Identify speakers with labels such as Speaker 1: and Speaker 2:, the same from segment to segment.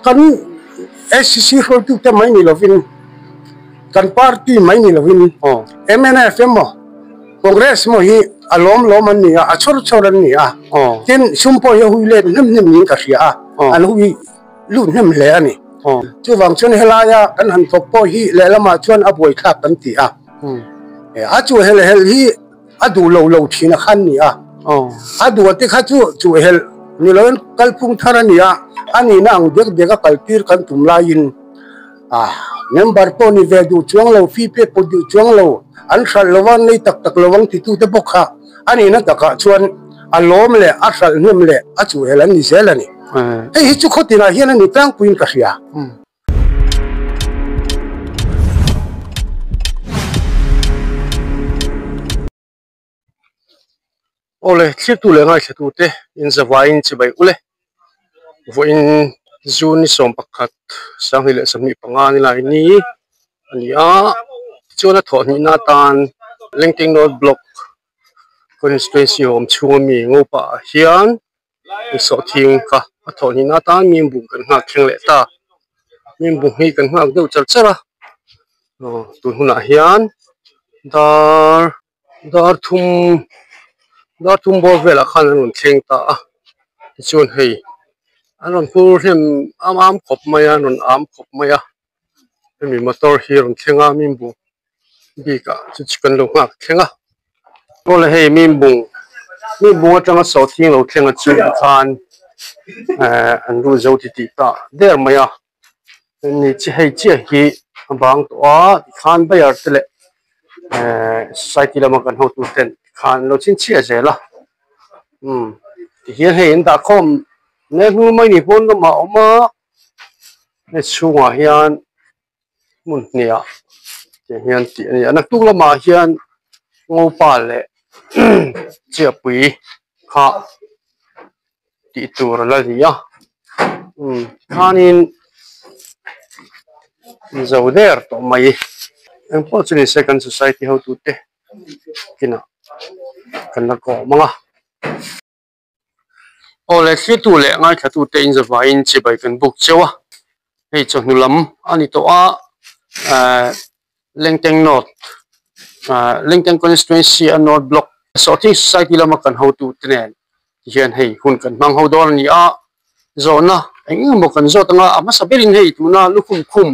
Speaker 1: Kan SCC hruaitute mai ni lovin, kan party mai ni lovin mnf emaw Congress emaw hi a lawm lawm an ni a, a chhawr chhawr an ni a. Tin, sum pawh hi a hui let hnem hnem niin ka hria a, an hui lut hnem hle a ni. Chuvang chuan helaia kan han thawk pawh hi lehlamah chuan a buaithlak kan ti a. A chu hel hel hi a duh lo lo thin a khan ni a, a duh te kha chu chu hel ni loin kalphung thar a ni a, a nihna ang dek dek a kaltir kan tum laiin member pawh ni ve duh chuang lo, fee pek pawh duh chuang lo, an hralh lo a, nei tak tak lo ang titute bawk kha a nihna takah chuan a lawm leh a hralh hnem leh a chuhhelh an ni zel a ni. Hei hi chu khawtinah hian a ni tlangpuiin ka hria.
Speaker 2: Awle thlirtu leh ngaithla te in zavaiin chibai ule vawiin June ni sawm pakhat sanghnih leh sawmhnih panga ni lai ni a ni a tichuan a thawh hnihna atan Lengteng North Block Constituency awm chhunga mi Ngopa ah hian. Sawhthing kha a thawh hnihna atan mim bung kan nghak thleng leh ta mim bung hi kan nghak deuh char char a aw tun hunah hian dar dar thum dar thum bawr velah khan an rawn thleng ta a tichuan hei an rawn phur hnem am am khawp mai a an rawn am khawp mai a hemi motor hi a rawn thleng a mim bung bik ah chu chu kan lo nghak thleng a awle hei mim bung mim bung atanga sawhthing lo thleng a chu khan ehh an ru zo ti tih ta der mai a ni chi hei chiah hi a bang tawh a tikhan bayar te leh ehh society lama kan hotu ten tikhan an lo chhinchhiah zel a umm tihian hei an dah khawm mek hnu mai ni pawn lamah a awm a. Hei chhungah hian hmun hniah tiang hian tih a ni a naktuk lamah hian ngopa leh chiahpui kha tih tur a la ni a umm tikhanin zo der tawh mai engpawh chu ni se kan society hotute kinah kan la kawm ang a. Aw le thlitu leh ngaithla tute in zavaiin chibai kan buk cheu a, hei chawhnu lam a ni tawh a, ehh Lengteng North ahh Lengteng Constituency a North Block Sawhthing Society lama kan hotu te nen tihian hei hun kan hmang ho dawn a ni a, zawhna eng eng emaw kan zawt anga a hmasa berin hei tuna lukhum khum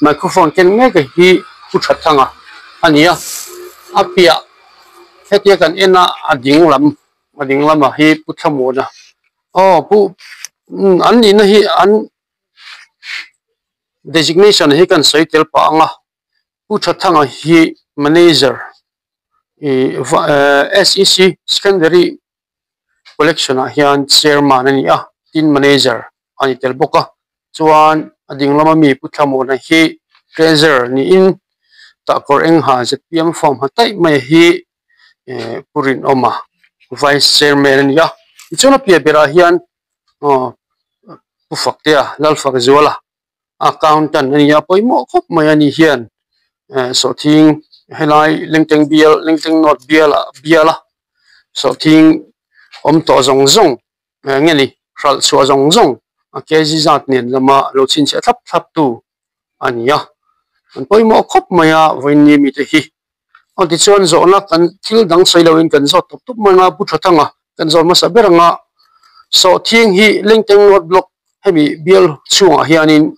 Speaker 2: microphone ken mek a hi pu tha thang a a ni a, a piah hetia kan en a a ding lam. A ding lamah hi Pu Thlamuana aw Pu an nihna hi an designation hi kan sawi tel pah ang a Pu Thathanga hi manager ih SEC secondary collection ah hian chairman a ni a tin manager a ni tel bawk a chuan a ding lama mi Pu Thlamuana hi treasurer niin tah kawr eng ha zpm form ha taih mai hi. eh pu Rinawma vice chairman a ni a tichuan a piah berah hian aw pu Faktea Lalfakzuala accountant a ni a pawimawh khawp mai a ni hian eh sawhthing helai Lengteng bial Lengteng North bial ah bial a sawhthing awm tawh zawng zawng eh nge ni hralh chhuah zawng zawng a kg zat nen lama lo chhinchhiah thlap thlap tu a ni a an pawimawh khawp mai a vawiin mite hi. Aw tichuan zawhna kan thil dang sawi loin kan zawt tawp tawp mai anga Pu Thathanga kan zawt hmasa ber anga Sawhthing hi Lengteng North Block hemi bial chhungah hianin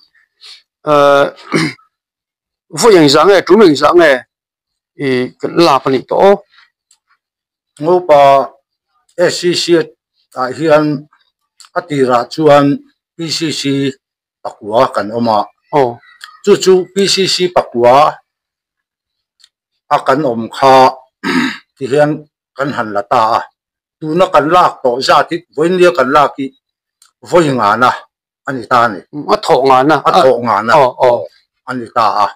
Speaker 2: ehh vawi engzah nge tum engzah nge ih kan lak a nih tawh aw.
Speaker 1: Ngopa SCC ah hian a tirah chuan PCC pakua kan awm a chu chu PCC pakua a kan awm kha ti hian kan han la ta a tuna kan lak tawh zat hi vawinia kan lak hi vawi ngana a ni ta a ni
Speaker 2: a thawh ngana
Speaker 1: a thawh ngana a ni ta a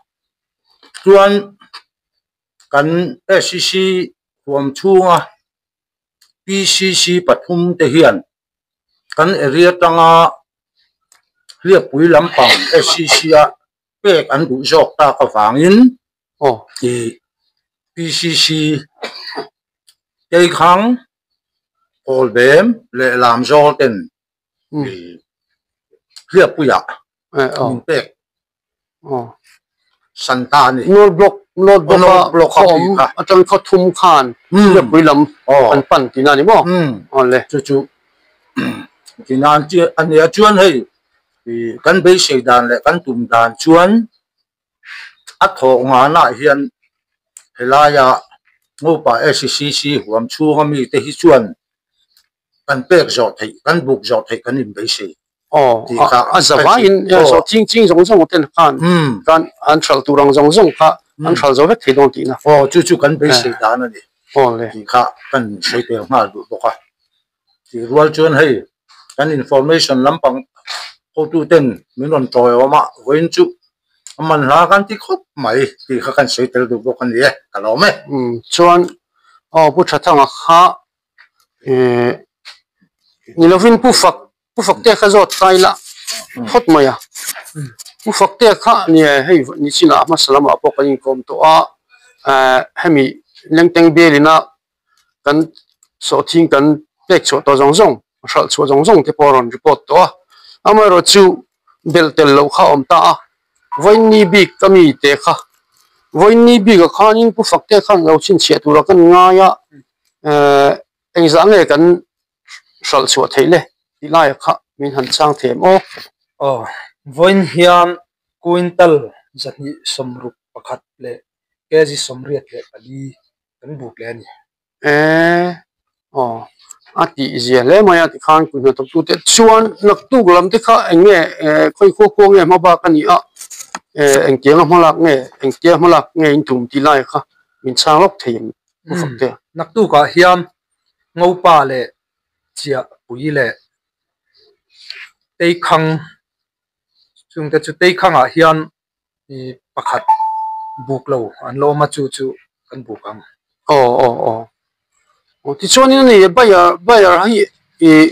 Speaker 1: chuan kan SCC huam chhunga PCC pathum te hian kan area tanga hliappui lampang SCC a pek an duh zawk tak avangin ih PCC Keikhang Kawlbem leh Lamzawl ten ih hliappuiah.
Speaker 3: Min pek san ta a ni.
Speaker 2: North Block North Block a khaw awm atang khaw thum khan Biakpui lam an pan tihna a ni maw? Aw le.
Speaker 3: Chu chu tihna a nia chuan hei kan beisei dan leh kan tum dan chuan a thawh nganah hian helaia Ngopa SCC huam chhunga mite hi chuan kan pek zawh theih, kan buk zawh theih kan inbeisei
Speaker 2: Aw,
Speaker 3: tih kha
Speaker 2: a za vaiin saw ching ching zawng zawng ten khan kan an hralh tur ang zawng zawng kha an hralh zo vek thei dawn tihna.
Speaker 3: Aw, chu chu kan beisei dan a ni
Speaker 2: Aw le.
Speaker 3: tih kha kan sawi tel nghal duh bawk a. Tih rual chuan hei kan information lampang hotu ten min rawn tawiawm a, vawiin chu a man hla kan ti khawp mai tih kha kan sawi tel duh bawk a ni e, ka lawm e.
Speaker 2: Chuan aw Pu Thathanga kha eh ni lovin Pu Fak Pu Faktea kha zawt kai la phawt mai a, Pu Faktea kha nia hei nichinah hmasa lamah pawh kan inkawm tawh a, eh hemi Lengteng bialina kan sawhthing kan pek chhuah tawh zawng zawng hralh chhuah zawng zawng te pawh a rawn report tawh a, amaherawhchu belh tel loh kha a awm ta a, Vawiinni bik ka mi te kha Vawiinni bikah khanin Pu Faktea khan lo chhinchhiah tura kan ngai a, eh engzah nge kan hralh chhuah theih le tih laiah kha min han chang thei em aw.
Speaker 4: Aw, vawiin hian quintal 261 leh kg 84 kan buk leh a ni.
Speaker 2: E, aw, a tih zia hle mai a tikhan kun hnathawk tute chuan naktuk lam te kha eng nge khawi khua khua nge hma bak a ni a, engtianga hma lak nge engtia hma lak nge in tum tih laiah kha min chang lawk thei em Pu Faktea.
Speaker 4: Naktukah hian Ngopa leh Chiahpui leh Teikhang chungte chu Teikhangah hian pakhat buk lo an la awm a chu chu kan buk ang.
Speaker 2: Aw aw aw aw tichuanin a ni buyer buyer hi ih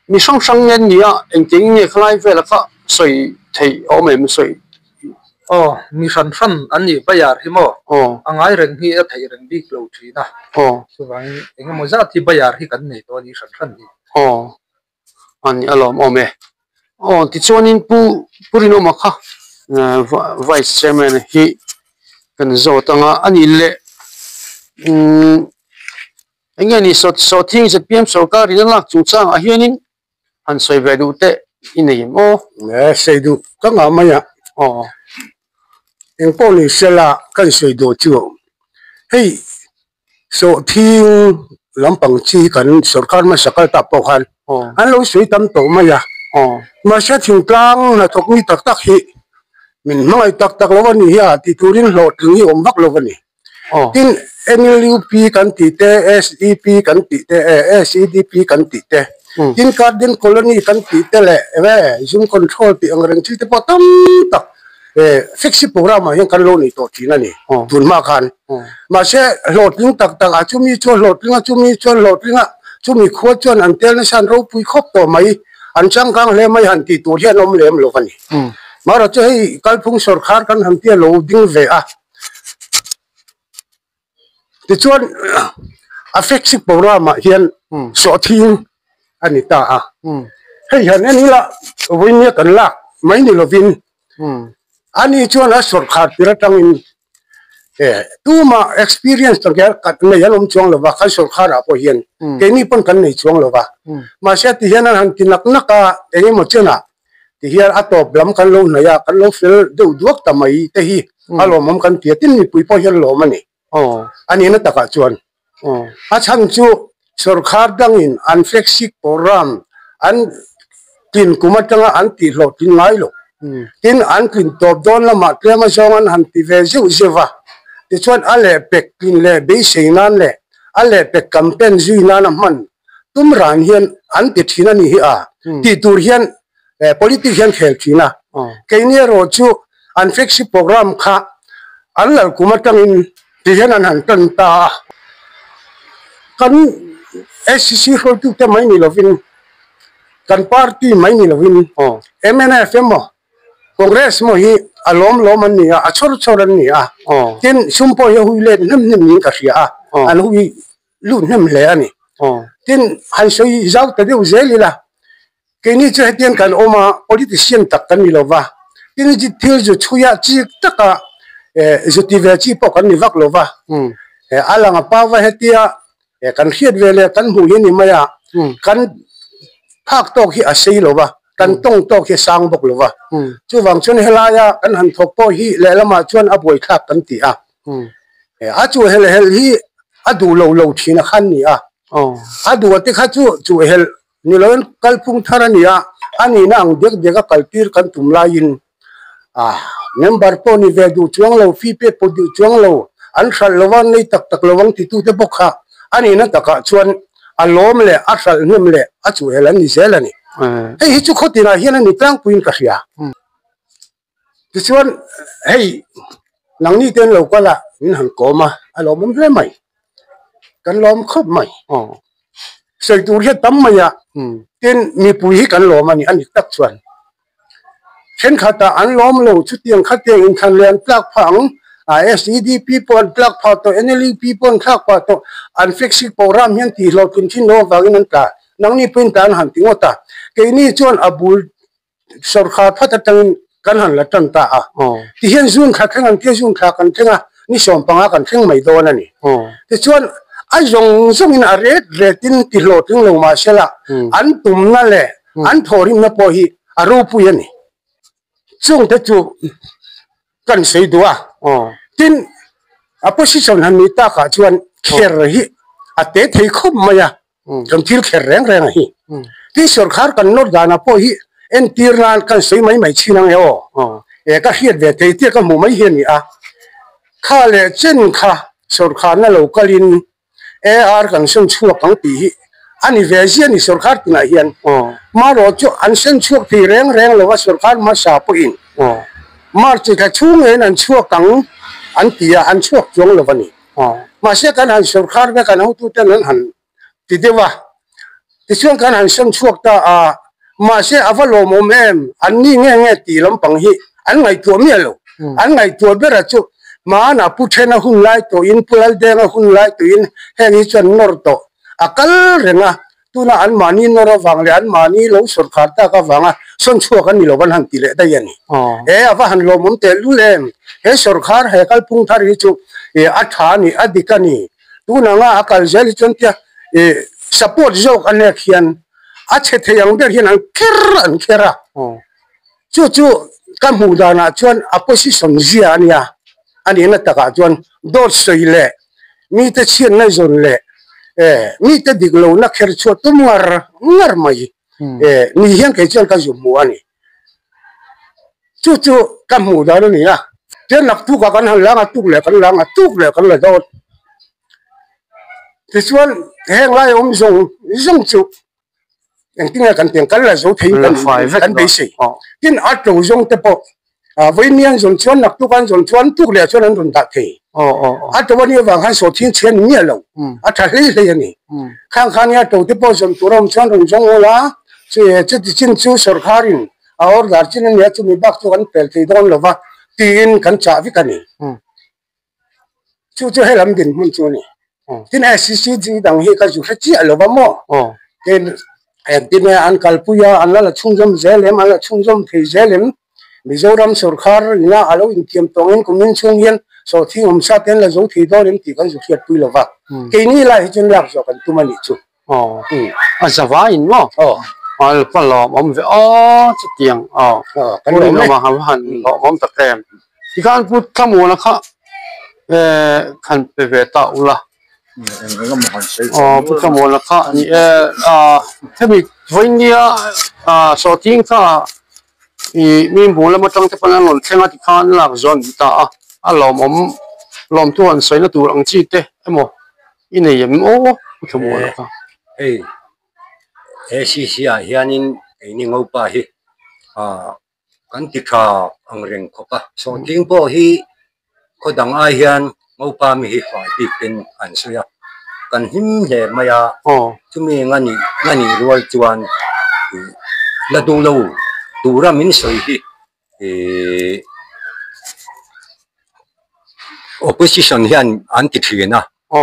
Speaker 2: mi hrang hrang nge an ni a engtin nge khalai velah kha sawi theih a awm em sawi.
Speaker 4: Aw mi hran hran an ni buyer hi maw a ngai reng hi a theih reng bik lo thin a chuvangin engemaw zat hi buyer hi kan nei tawh a ni hran hran hi.
Speaker 2: Aw a ni a lawm awm e. Aw tichuanin Pu Pu Rinawma kha Vice Chairman hi kan zawt ang a, a nih leh umm eng nge ni Sawhthing zpm sorkar in a lak chungchangah hianin han sawi ve duh teh i nei em aw?
Speaker 1: E sawi duh ka ngah mai a.
Speaker 2: Aw.
Speaker 1: Engpawh ni sela kan sawi duh chu hei Sawhthing lampang chi kan sorkar hmasa kal tak pawh khan an lo sawi tam tawh mai a, mahse thingtlang hnathawk mi tak tak hi min hmangaih tak tak lo a ni hi a tih turin hlawhtling hi awm vak lo a ni. Tin, NLUP kan tih te, SEP kan tih te, SEDP kan tih te, tin Garden Colony kan tih te leh Zoom Control tih ang reng thil te pawh tam tak Flexi program ah hian kan lo nei tawh thin a ni tun hma khan. Mahse hlawhtling tak tak ah chumi chuan hlawhtling a chumi chuan hlawhtling a chumi khua chuan an tel nasa an ropui khawp tawh mai an changkang hle mai han tih tur hian awm lem lo a ni. Marawh chu hei kalphung sawrkhar kan han tia lo ding ve a. Tichuan a flexi program ah hian sawhthing a ni ta a, hei hian en ila vawinia kan lak mai ni lovin ani chuan a sawrkhar tir atangin tumah experience tak hian kat nei an awm chuang lova kan sawrkhar ah pawh hian keini pawn kan nei chuang lova mahse ti hian an han ti nak nak a engemaw chenah Ti hian a tawp lam kan lo hnaih a, kan lo fel deuh duak ta mai te hi a lawmawm kan ti a, tin mipui pawh hian lawm a ni. A nihna takah chuan a chhan chu sawrkhar dangin an flexi program an tlin kum atanga an tihhlawhtlin ngai lo. Tin an tlin tawp dawn lamah tlem azawng an han ti ve zeuh zeuh a, tichuan a lehpek tlin leh beisei nan leh a lehpek campaign zui nana hman tum ran hian an ti thin a ni hi a tih tur hian politic hian khel thin a, keini erawh chu an flexi program kha an lal kum atangin ti hian an han tan ta a, kan SCC hruaitute mai ni lovin kan party mai ni lovin mnf emaw Congress maw hi a lawm lawm an ni a, a chhawr chhawr an ni a, tin sum pawh hi a hui let hnem hnem niin ka hria a, an hui lut hnem hle a ni. Tin, han sawi zau ta deuh zel ila, Keini chu hetiang kan awm a, politician tak kan ni lo va, tin thil zu chhuia chik taka zu ti ve chi pawh kan ni vak lo va, a lang a pau va hetia kan hriat ve leh kan hmuh hi a ni mai a, kan phak tawk hi a sei lo va, kan tawng tawk hi a sang bawk lo va, chuvang chuan helaia kan han thawk pawh hi lehlamah chuan a buaithlak kan ti a. A chu hel hel hi a duh lo lo thin a khan ni a, a duh a te kha chu chu hel ni loin kalphung thar a ni a, a nihna ang dek dek a kaltir kan tum laiin a member pawh ni ve duh chuang lo, fee pek pawh duh chuang lo, an hralh lo a, nei tak tak lo ang titute bawk kha a nihna takah chuan a lawm leh a hralh hnem leh a chuhel an ni zel a ni. Hei hi chu khawtinah hian a ni tlangpuiin ka hria. Tichuan hei nangni te an lo kal a min han kawm a, a lawmawm hle mai. Kan lawm khawp mai. Sawi tur hian tam mai a, tin mipui hi kan lawm a ni, a ni tak chuan. Thenkhatah an lawm lo, chutiang khatiang inthlan leh an tlak phah ang, SEDP pawh an tlak phah tawh, NLUP pawh an thlak phah tawh, an flexi program hian tihhlawhtlin thin lo avangin an tla. Nangni pawhin tla an han ti ngawt a, keini chuan a bul Sawrkhar phat atangin kan han la tan ta a, tihian June thla thleng an tia June thla kan thleng a, ni 15 kan thleng mai dawn a ni. Tichuan a zawng zawngin a ret retin ti hlawhtling lo mah sela an tumna leh an thawhrimna pawh hi a ropui a ni. Chungte chu kan sawi duh a, tin opposition han nih takah chuan kher hi a te thei khawp mai a. Kan thil kher reng reng a hi. Tin sawrkhar kan nawr danah pawh hi entir nan kan sawi mai mai chin ang e aw. E ka hriat ve thei tia ka hmuh mai hi a ni a. Kha leh chen kha sawrkharna lo kalin AR kan sawn chhuak ang tih hi a ni ve zia a ni sawrkhar tunah hian. Marawh chu an sawn chhuak thei reng reng lo a sawrkhar hmasa pawhin March thla chhung ngeiin an chhuak ang an ti a, an chhuak chuang lo a ni. Mahse kan han sawrkhar vek an hotuten an han ti deuh a, tichuan kan han sawn chhuak ta a, mahse a va lawmawm em, an ni nge nge tih lampang hi an ngaihtuah miah lo. An ngaihtuah bera chu hmanah Pu Thena hun lai tawhin, Pu Laldenga hun lai tawhin heng hi chuan nawr tawh a kal reng a, Tuna anmahni nawr avang leh anmahni lo sawrkhar tak avanga sawn chhuak an ni lo van han ti leh daih a ni. E a va han lawmawm teh lul em! He sawrkhar he kalphung thar hi chu e a tha a ni, a dik a ni. Tuna nga a kal zel hi chuan tia e support zawk a nek hian a chhe thei ang ber hian an kher an kher a. Chu chu ka hmuh danah chuan opposition zia a nia, a nihna takah chuan dawt sawi leh mite chhiatna zawn leh mite dik lohna kher chhuah tum ngar ngar mai ni hian kei chuan ka zu hmu a ni. Chu chu ka hmuh dan a ni a, chuan naktukah kan han lang a, tuk leh kan lang a, tuk leh kan la dawn. Tichuan heng lai awm zawng zawng chu engtin nge kan tiang kal la zo thei kan kan beisei tin a to zawng te pawh vawiin an zawn chuan naktuk an zawn chuan tuk leh chuan an rawn dah thei a to a nih avang khan sawhthing chhe a ni miah lo a tha hlei hlei a ni khang khan nia to te pawh zawn tur a awm chuan rawn zawng awl a chuti chin chu sawrkharin a order chin a nia chumi bak chu kan pel thei dawn lo va tiin kan chah vek a ni. Chu chu helam dinhmun chu a ni. Tin SCCG dang hi ka zu hre chiah lo va maw? Tin engtin nge an kalpui a, an la la chhunzawm zel em, an la chhunzawm thei zel em? Mizoram sawrkhar ina a lo intiam tawngin kumin chhung hian sawhthing awm sa te an la zo thei dawn em tih kan zu hriatpui lo va. Keini lai hi chuan lak zawh kan tum a nih chu.
Speaker 2: Aw a zava in maw al pa lawm awm ve aw chutiang aw kan lawm e han han lawm awm tak em tikhan pu thlamuana kha eh khan pe ve ta ula aw pu thlamuana kha ni e a hemi vawinia a sawhthing kha ih mi hmuh lam atang te pawn an rawn thleng a tikhan lak zawn ta a a lawmawm lawmthu han sawina tur ang chi te emaw. I nei em aw pu Thlamuana kha.
Speaker 5: Hei ACC ah hianin keini ngopa hi ah kan ti tha ang reng khawp a, sawhthing pawh hi khaw dang ai hian ngopa mi hi fai bik ten an sawi a, kan hlim hle mai a, chumi nga nih nga nih rual chuan la duh lo tura min sawi hi Ihh opposition hian an ti thin a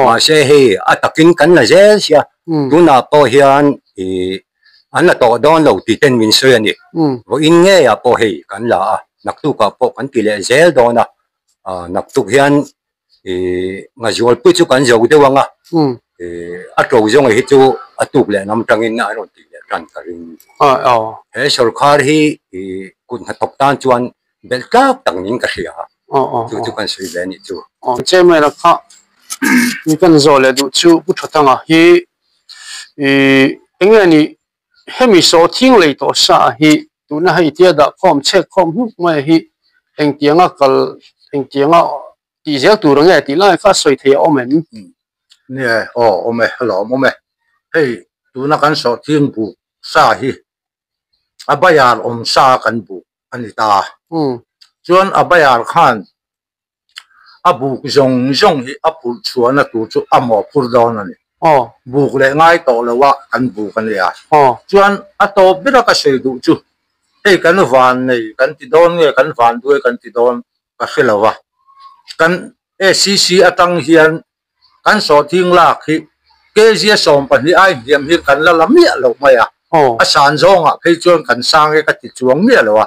Speaker 5: mahse hei a takin kan la zel sia tunah pawh hian ihh. An la tawh dawn lo tih ten min sawi a ni. Vawiin ngeiah pawh hei kan la a, naktukah pawh kan ti leh zel dawn a, naktuk hian ih ngazualpui chu kan zo deuh ang a, ih a to zawng hi chu a tuk leh lam tangin a rawn tih leh tan ka ring. He sawrkhar hi ih kut hnathawk tan chuan belh tlak tak niin ka hria a, chu chu kan sawi ve a nih chu.
Speaker 2: Chairman a kha mi kan zawh leh duh chu Pu Thathanga hi ih enge ni hemi saw thing lei tawh sa hi tuna hei tia dah khawm chhek khawm hnuk mai hi engtianga kal engtianga tih zel tur ange tih lai kha sawi thei a awm em?
Speaker 3: Nia aw awm e alawm awm e hei tuna kan saw thing buk sa hi a bayar awm sa kan buk a ni ta chuan a bayar khan a buk zawng zawng hi a phurh chhuahna tur chu a mawhphur dawn a ni. Buk leh ngai tawh lo a kan buk a nia. Chuan a tawp ber a ka sawi duh chu hei kan van nei kan ti dawn nge kan van duai kan ti dawn ka hre lo a. Kan SCC atang hian kan sawhthing lak hi kg a 12 ai hniam hi kan la la miah lo mai a, a san zawngah phei chuan kan sang e ka ti chuang miah lo a,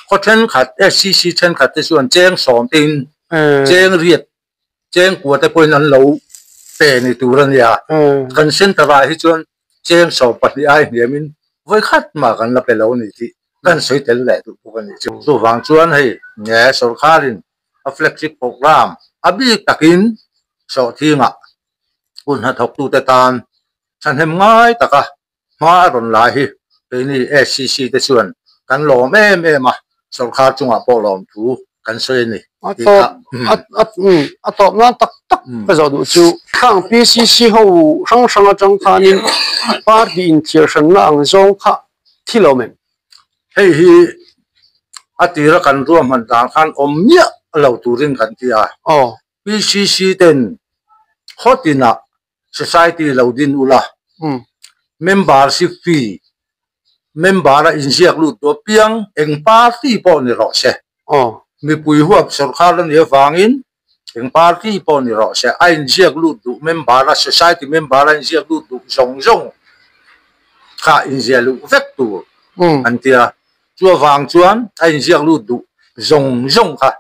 Speaker 3: khaw thenkhat SCC thenkhat te chuan cheng sawm tein cheng riat cheng kua te pawhin an lo pe ni tur a nia, kan center ah hi chuan cheng 12 ai hniamin vawi khat mah kan la pe lo a ni tih kan sawi tel leh duh bawk a ni. Chuvang chuan hei nge sawrkharin a flagship program a bik takin sawhthingah hun hnathawktute tan thahnem ngai taka hma a rawn la hi keini SCC te chuan kan lawm em em a, sawrkar chungah pawh lawm thu kan sawi a ni
Speaker 2: tih kha. A tawp nan tak tak ka zawh duh chu khang PCC ho hrang hrang atang khanin party inthiar hranna ang zawng kha thi lo em?
Speaker 3: Hei hi a tira kan ruahman dan khan awm miah lo turin kan ti a. PCC ten khaw tinah society lo din ula, membership fee, member a inziak lut duh apiang eng party pawh ni rawh se. Mipui huap sawrkar a nih avangin eng party pawh ni rawh se, a inziak lut duh member a society member a inziak lut duh zawng zawng kha inziah luh vek tur an ti a, chu avang chuan a inziak lut duh zawng zawng kha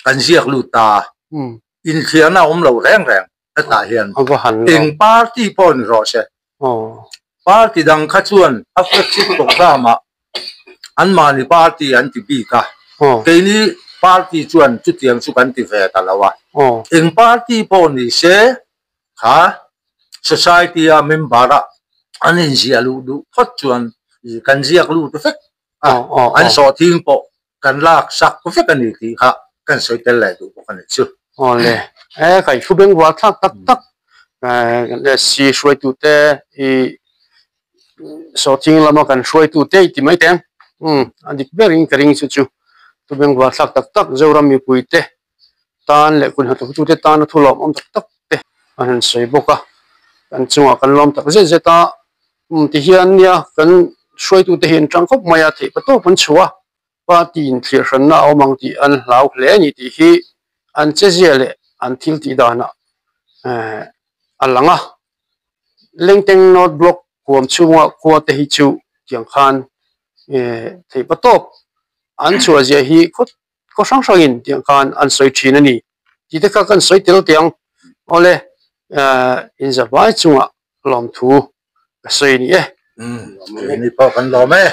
Speaker 3: kan ziak lut ta a, inthliarna a awm lo reng reng hetah hian eng party pawh ni rawh se. Party dang kha chuan a flagship program ah anmahni party an ti bik a, keini party chuan chutiang chu kan ti ve ta lo a, eng party pawh ni se kha society a member a an inziah luh duh phawt chuan kan ziak lut vek a, an sawhthing pawh kan lak sak vek a ni tih kha kan sawi tel leh duh bawk a ni chu.
Speaker 2: Awle, e kai thu beng vual thlak tak tak SC hruaitute i sawhthing lama kan hruaitute i ti mai teng umm a dik berin ka ring chu chu thu beng vual thlak tak tak Zoram mipuite tan leh kun hnathawktute tana thu lawmawm tak tak te an han sawi bawk a, kan chungah kan lawm tak zet zet a, umm tihian nia kan hruaitute hi an tang khawp mai a, theih patawp an chhuah a, party in thlir hranna a awm ang tih an hlau hle a ni tih hi an chezia leh an thil tih danah ehh a lang a, Lengteng North Block huam chhunga khua te hi chu tiang khan ehh theih patawp an chhuah zia hi khawt Khaw hrang hrangin tiang khan an sawi thin a ni tih te kha kan sawi tel teh ang. Awle, inza vai chungah lawmthu ka sawi a ni e.
Speaker 3: Keini pawh kan lawm e.